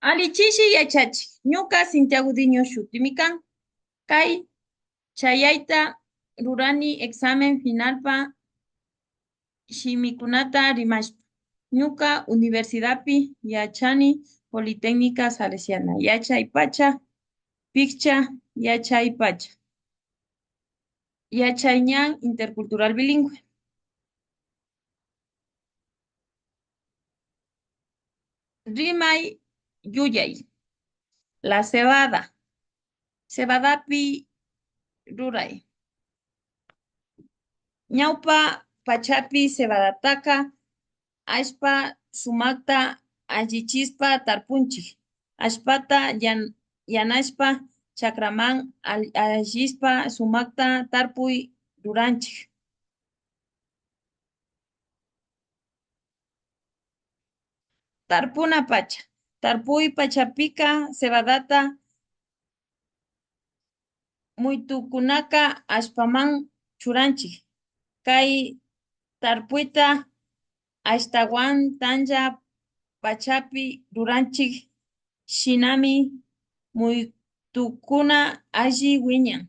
Allichishi yachachik, ñuka Cintia Gudiño shutimi kan. Kay chayayta rurani examen finalpa shimikunata rimashpa. Ñuka universidadpi yachani Politécnica Salesiana. Yachay pacha, pikcha yachay pacha. Yachay ñan intercultural bilingüe. Rimay yuyay. La cebada. Cebadapi ruray. Ñawpa pachapi cebadataka allpa sumakta allichispa tarpunchik. Allpata yanashpa chakraman allispa sumakta tarpuy ruranchik. Tarpuna pacha. Tarpuy pachapika cebadata muytukunaka allpaman churanchik. Kay tarpuyta ashtawan tamya pachapi ruranchik shinami muytukuna alli wiñan.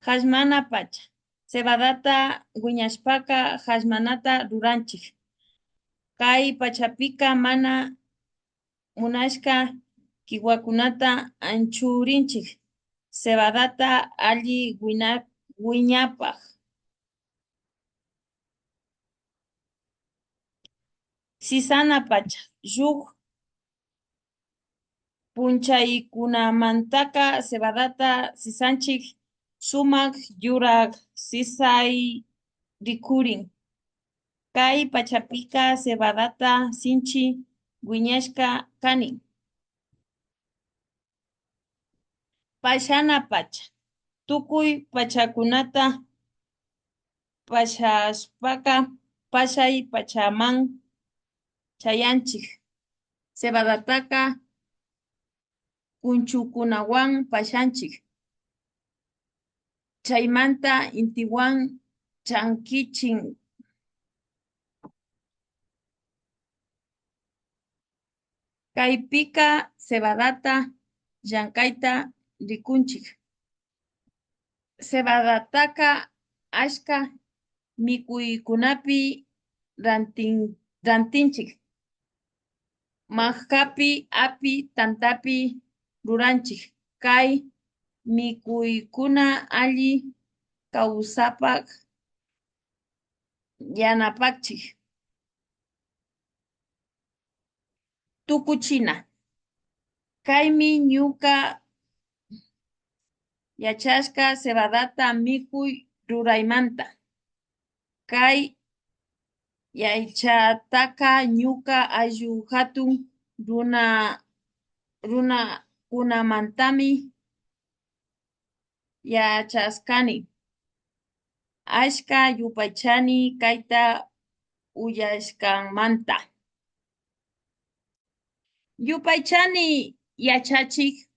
Hallmana pacha. Cebadata wiñashpaka hallmanata ruranchik. Kay pachapika mana munashka kiwakunata anchurinchik cebadata alli wiñapak. Sisana pacha. Shuk punchaykunamantaka cebadata sisanchik sumak yurak sisay rikurin. Kay pachapika cebadata sinchi wiñashka kani. Pallana pacha. Tukuy pachakunata pallashpaka pallay pachaman chayanchik. Cebadataka kunchukunawan pallanchik. Chaymanta intiwan chankichin. Kaypika cebadata llankayta rikunchik. Cebadataka achka mikuykunapi rantinchik. Maskapi, api, tantapi ruranchik. Kay mikuykuna alli kawsapak yanapachik. Tukuchina. Kaymi ñuka yachashka cebadata mikuy ruraymanta. Kay yachataka ñuka ayllu hatun runakunamantami yachashkani. Achka yupaychani kayta uyashkamanta. Yupaychani yachachik.